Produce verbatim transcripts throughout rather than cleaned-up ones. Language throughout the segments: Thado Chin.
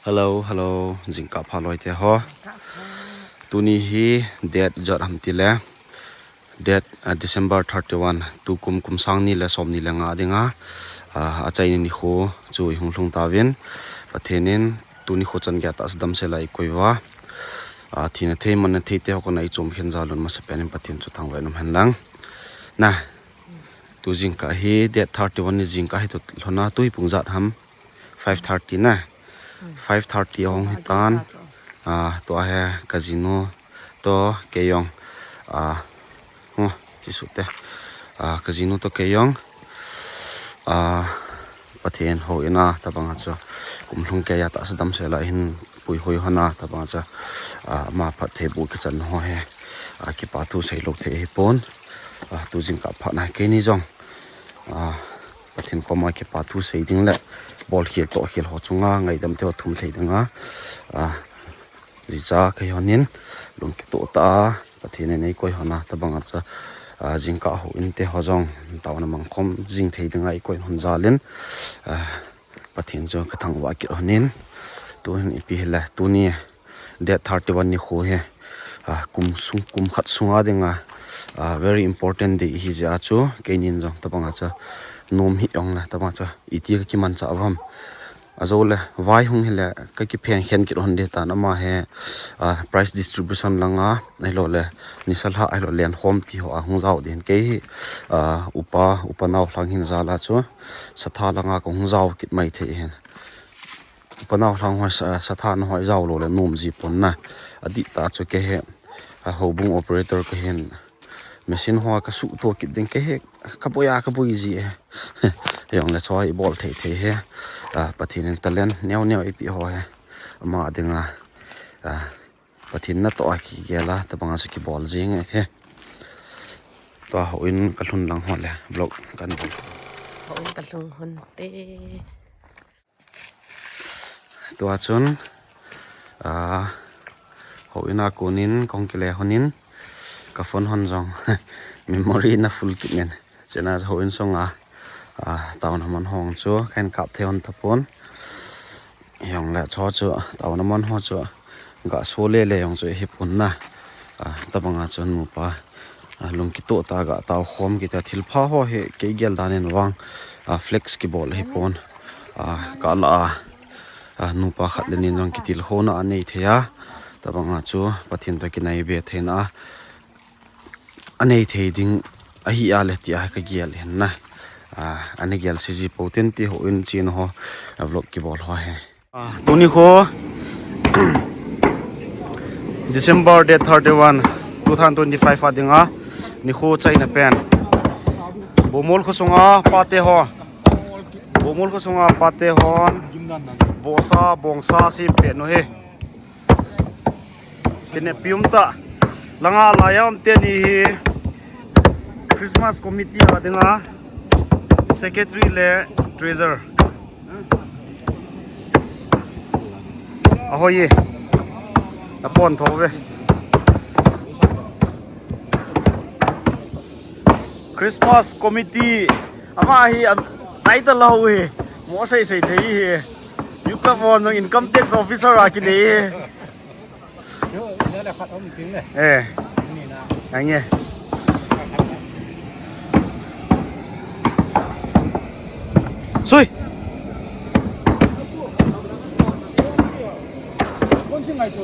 Hello, hello, jingkah pha loi te ho. Tuni hi date jat ham ti le, date, ah, December thirty-one, tukum kum sang ni le som ni le nga dinga, ah, achaini nikho chu i hung lhung tauvin, Pathen in tuni kho chan gei a tahsa damsel a i koi uva. Ah, thina thei, manna thei te ho kona i chom khen jal un, masapen in Pathen chu thangvah in um hen lang. Na, tu jingkah hi date thirty-one ni jingkah hi tu lhona, tu hi pung jat ham? Five thirty na. Five thirty ahung hi tan. Ah, tua hi ka jinu toh kei jong. Ah, hu, chi su te. Ah, ka jinu toh kei jong. Ah, Pathen houin a, tabang a chu kum lhung kei a tahsa damsel a hin puihui hon a, tabang a chu, ah, ama phattheiboh kichan ho hi, ah, kipa thu sei lou thei hi pon. Ah, tu jingkah phat na keini jong, ah, Pathen koma kipa thu sei ding le bolkhel tohkhel ho chunga ngaidam te ho thum thei dinga, ah, jicha kei hon in lungkitoh tah a Pathen in ei koi hon a, tabang a chu, ah, jingkah houin te ho jong taona mangkhom jing thei dinga i koi hon jal in, ah, Pathen chu ka thangvah kit hon in, tu hin ipi hile, tuni date thirty-one nikho hi, ah, kum sung, kum khat sunga dinga, ah, very important day hi jeh a chu, keinin jong tabang a chu nom hi jong le, tabang a chu iti ka kimanchah uvam. Ajou le, vai hung hile, ka kiphen khen kit hon ding tan, ama hi, ah, prize distribution langa, ahilou le, nisa lha, ahilou le, lenkhom ti ho a hung jao ding. Kei hi, ah, upa, upa nao lhang hin jal a chu, satha langa ka hung jao kit mai thei hin. Upa nao lhang ho sa, satha na ho jao lou le, nom ji pon na. Adih tah chu kei hi, ah, houbung operator ka hin. Machine ho ka suhto kit ding kei hi, ka boi a ka boi ji e. Hijong le choi bol thei thei hi. Ah, Pathen in talent neo neo eipeh ho hi. Ama dinga, ah, Pathen natoh a kigel a, tabang a chu kibol jing e hi. Tua houin ka lhun lang ho le, vlog kan bol. Houin ka lhung hon te. Tua chun, ah, houin a konin, kong kile honin, ka phone hon jong, memory na full kit nen. Chena houin sunga, ah, taona man hong chu, kan kap thei hon tapon. Hijong le cho chu, taona man ho chu, ga so le le jong chu hi pon na. Ah, tabang a chu nupa, ah, lungkitoh tah a ga tao khom kit a, thilpha ho hi kei gel dan in vang, ah, flex kibol hi pon, ah, ka la a, ah, nupa khat le ni jong kitilkhouna anei thei a, tabang a chu Pathen toh kinaibe theina a, anei thei ding ahi a le ti a ka gel hin na, ah, ana gel si ji pou tin ti houin chena ho, ah, vlog kibol ho hi. Ah, tuni kho, December date thirty-one, two thousand twenty-five a dinga, nikho chaina pen. Bomol kho sunga pate ho. Bomol kho sunga pate hon. Vosa, bongsa, si pe no he. Kine pium ta. Langa laiya um teni hi. Christmas committee a dinga. Secretary le treasurer. Ahoi ye. Napon tho ve. Christmas committee. Ama hi, am, title ho hi. Mo sei sei thei hi. U Club One jong income tax officer a kinei hi. Yo, ya le khat om ting le. Eh. Ni na. Ang ye. Sui. Kon si ngai to.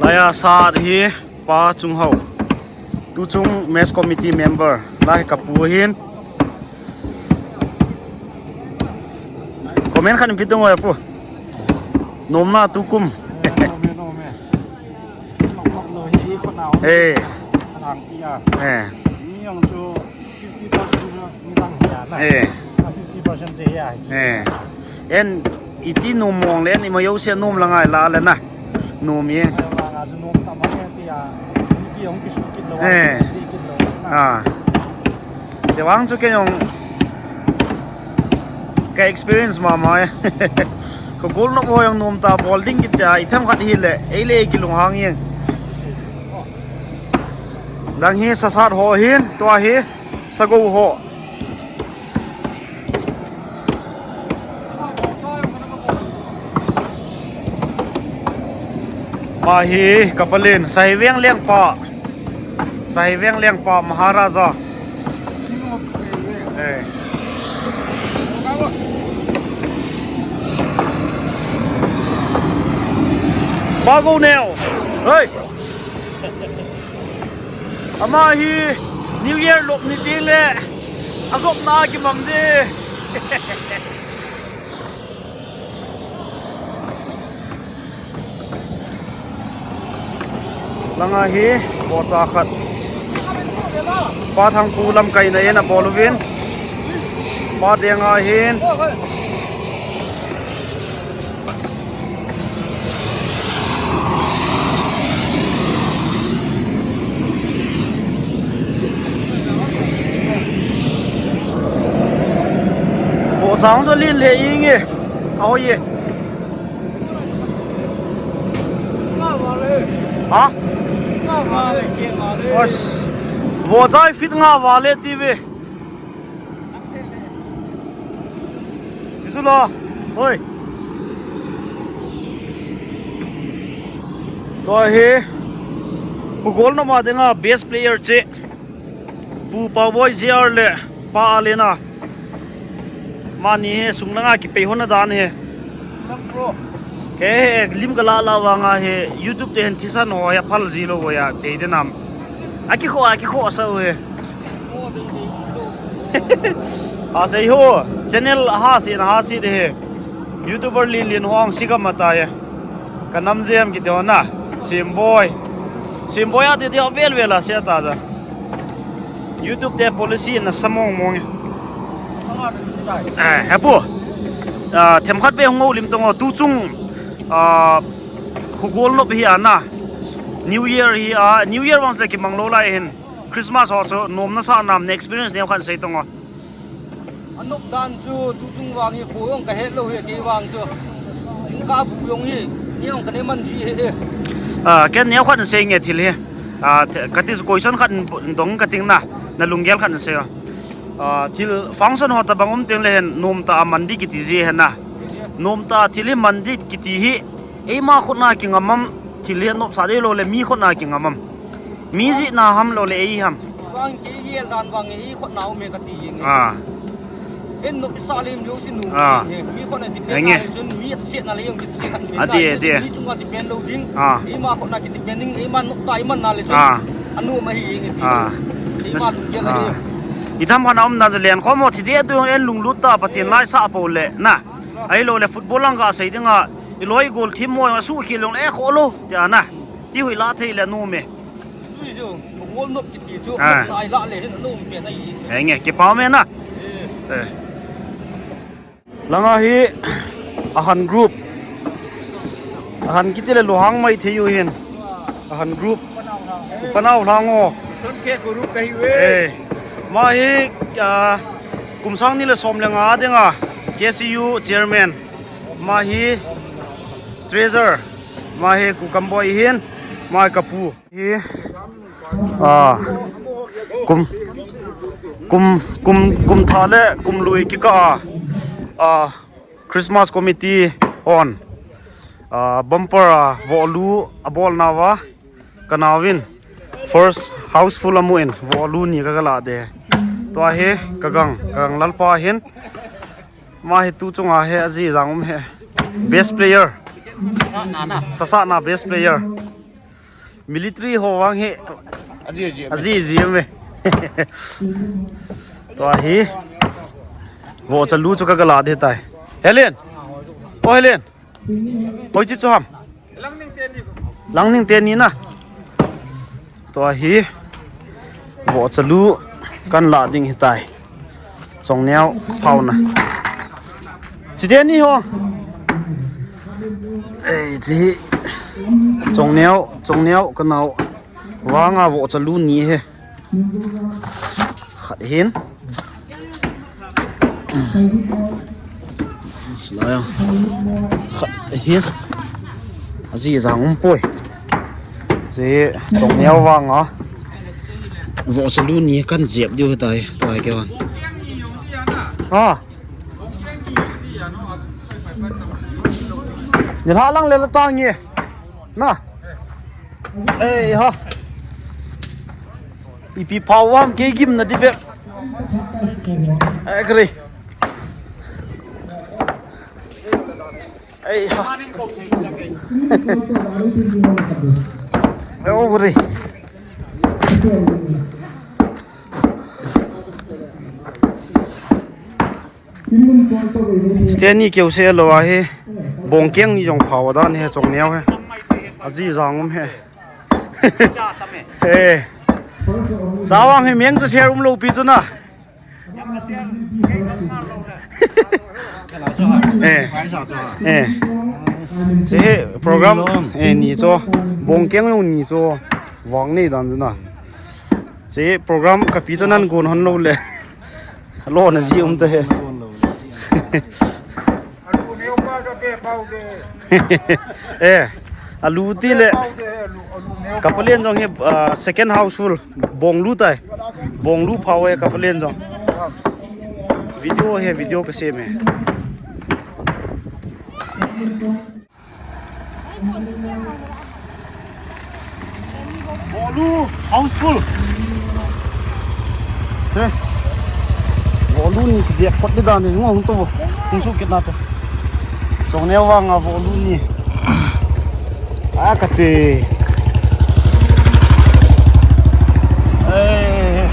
Laiya sat hi pa chung hau. Tu chung mess committee member. Lai ka pu hin. Comment khat in pi tung oi pu. Nomna tukum. Eh. Eh. Eh. En iti nom mong le ni ma yo se nom la ngai la le na. Nom ye. Eh. Ah. Chevang chu kei jong ka experience mama e. Ka golnop ho jong nom ta bol ding kiti a, i themkhat hile, ei le kilunghang jeng. Dang hi sasat ho hin, tua hi sagou ho. Ama hi kapalen, Sahiveng lengpa. Sahiveng lengpa Maharaja. Eh. Bago neo. Hei. Ama hi New Year lop ni tile ajopna kimang de. Langa hi bocha khat. Pa Thangpu lamkaina in abol uvin. Pa Denga hin. Bocha chu lin le inge. Ahoiye. Ha? As. Bocha fit nga vale ti ve. Chisu lo. Hoi. Tua hi. Khogol nop a dinga best player che. Pu Paoboi J R le Pa Allen a. Amani hi sung langa kipei hon adan hi. Ke he lim kala la vanga hi YouTube te hin thisan ho hi phal ji lou ya te de nam. Akikho, akikho sa u hi. Ha sei ho, channel ha sei na ha sei de hi. YouTuber lin lin ho ang si ka mata ya. Ka nam jem kiti ho na. Simboi. Simboi a ti ti vel vel a sia ta ja. YouTube te policy na sa mong mong. Eh, hepu. Ah, themkhat be hung lim tong o tu chung. Ah, khogol nop hi ana. New Year hi a, New Year vang se kimang lou lai hin. Christmas ho chu nom na sa nam na experience neo khan sei tong o. Anop dan chu tu chung vang hi kho jong ka het lou hi kei vang chu. Ka bu jong hi, ni jong ka ne man ji hi e. Ah, ken neo khat sei nge thil hi. Ah, the-, kati chu question khat dong ka ting na, na lunggel khat sei o. Ah, thil function ho ta bang um teng le hin nom ta a man di kiti ji hi na. Nom ta thil hi man di kiti hi, eima khut na kingam am, thil hi nop sa de lou le mi khut na kingam am. Mi jihna ham lou le ei ham. Vang kei gel dan vang ei khut na um e ka ti jeng e. Ah. En nop sa lim jo si nu. Ah. Mi khut na depend na le chun mi set na le jong set khat. Adi, adi. Mi chung ka depend lou ding. Ah. Eima khut na ki depend ding, eima nop ta, eima na le chun. Ah. Anu ma hi jeng e ti. Ah. Eima lung gel a hi. I tham khan a um na len khom mo thi de tu en lunglut ta Pathen lai sa po le na. Ahilou le football lang ka sei dinga. I loi goal thim mo jong a su khel jong le kho lou. Ti ana. Ti hui la thei le nom e. Chui chu, goal nop kiti chu, ah, nop lai la le hin nop pe na hi. Henge, kipa me na. Eh. Eh. Langa hi, ahan group. Ahan kiti le lohang mai thei u hin. Ahan group. Panau lang o. Son ke group ka hi ve. Eh. Ama hi, ah, kum sang ni le som le nga dinga K C U chairman. Ama hi treasurer. Ama hi ku kamboi hin. Ama hi kapu. Hi, ah, kum, kum, kum, kum tha le kum lui kikah a, ah, Christmas committee hon, ah, bumper a vohlu abol nauva, ka nauvin first houseful amun vohlu ni ka, ka la de. Tua hi ka gang, ka gang lalpa hin, ama hi tu chunga hi aji jang um hi. Best player. Sasa na. Sasa na best player. Military ho vang hi. Aji, aji, aji, aji me. Tua hi. Vohcha lu chu ka, ka la de tai. Helen. O Helen. Hoi chi chu ham. Langning teni na. Tua hi. Vohcha lu kan la ding hi tai. Chongneo phauna. Chite ni ho. Ei, chi hi. Chongneo, chongneo ka nau. Vanga vohcha lu ni he. Khat hin. Silai a. Khat hin. Aji jang um poi. Chi chongneo vanga. Vohcha lu ni kan jep diu tai, tai ke wan. Ha. Ni la lang le la ta nge. Na. Ei ha. Ipi phao ham kei gimna di bep. Agree. Ei ha. Agree. Stand ni keu se lou ahi. Bongkeng ni jong phao dan he chong neo he. Aji jang um he. Eh. Chawang he meng chu share um lou pi chu na. Eh. Eh. Che program eh ni cho. Bongkeng jong ni cho. Vang nei dan chu na. Che program ka pi to nan gon hon lou le. Lo na ji um te he. Eh, alu ti le. Kapalen jong he, ah, second houseful. Bonglu tai. Bonglu phao he kapalen jong. Video he, video ka sem he. Bolu houseful. Se. Bolu ni kijek kot di dan ni ngo hung to. Hung su kit na to. Chong ne wang a bolu ni. A kati. Eh.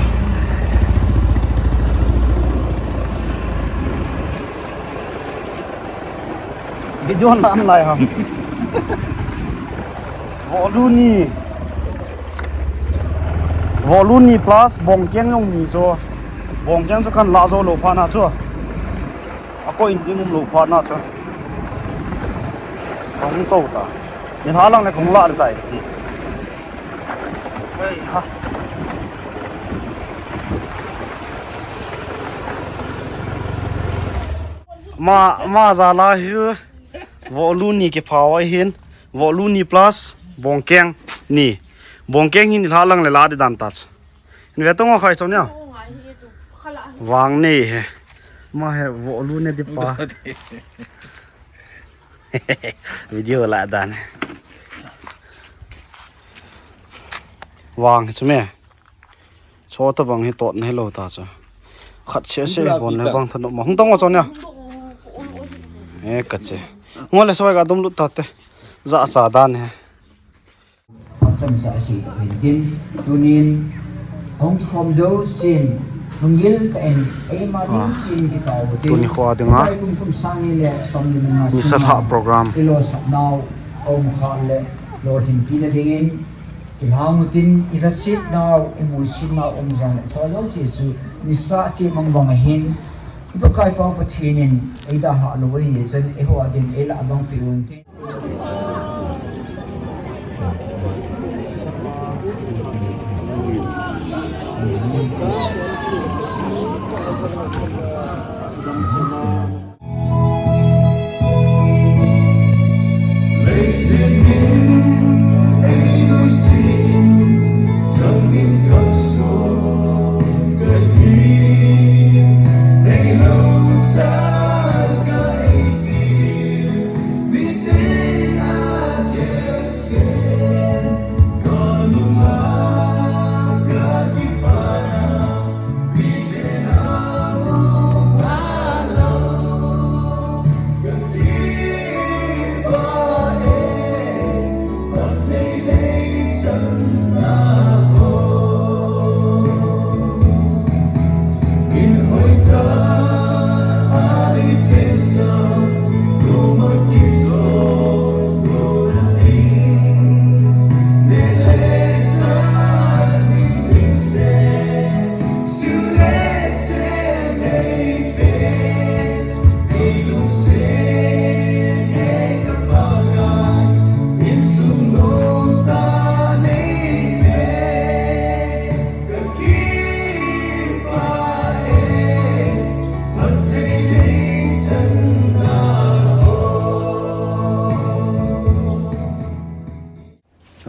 Video na an lai ham. Voluni. Voluni plus Bongkeng jong ni cho. Bongkeng cho kan la jo lo pha na cho. Ako in ding um lo pha na cho. Kong to ta. Ni ha lang le kong la le tai ti. Ei ha. Ma, ma jala hi Voluni kiphao ahin. Voluni plus Bongkeng ni. Bongkeng hi ni la lang le la di dan ta chu. Ni ve tong khai chon ya. Vang nei he. Ma he Voluni di pa. Video la dan. Vang chu me. Cho ta bang hi tot nei lo ta chu. Khat se se bon ne bang than ma hung tong chon ya. E ka che. Ngo le soi ga dum lut ta te. Za cha dan he. Pacham cha si ka hin tin. Tunin hung khom jo sin. Lunggil ta en ei ma ding chin ki tau tin. Tuni kho ding a. Kum kum sang ni le som ni nga. Ni sa tha program. Ilo sa nau. Om kha le. Lord hin pi na dingin. I lhang utin, i lhasit nau, i musit nau um jong le, chua jouse chu nisa chemang bang ahin, i Pakai Pa Pathen in ei dalha lou ahi chun, eiho adin ei lah bang peh un tin.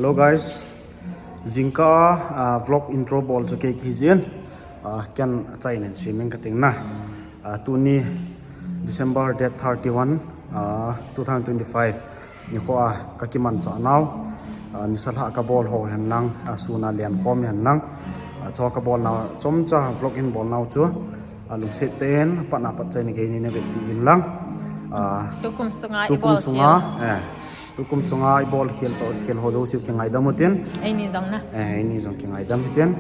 Hello guys, jingkah a, ah, vlog intro bol chu kei kihijin, ah, ken chai nen swimming ka ting na. Ah, tuni December date thirty-one, ah, two thousand twenty-five. Nikho a ka kimanchah nau. Ah, nisa lha kabol ho hen lang, ah, sun a len khom hen lang. Ah, chu kabol nau chomcha vlog in bol nau chu. Ah, lungset tah in, pat na pat chai ni kei ni na vetpi in lang. Ah, Tukum sunga tukum ibol sunga, khel. eh, tukum sunga ibol khel to, khel ho jouse kingaidam utin. Eini jong na. Eh, eini jong kingaidam hitin.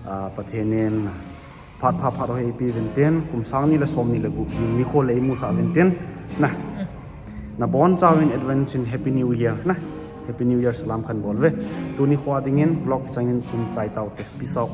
Ah, Pathen in phat pha phat ho eipe uvin tin, kum sang ni le som ni le gup jing nikho le imusah uvin tin. Na. Nabonchauvin advance in Happy New Year na. Happy New Year salam kahin bol uve. Tuni kho dingin vlog kichang in chun chai taute. Peace out.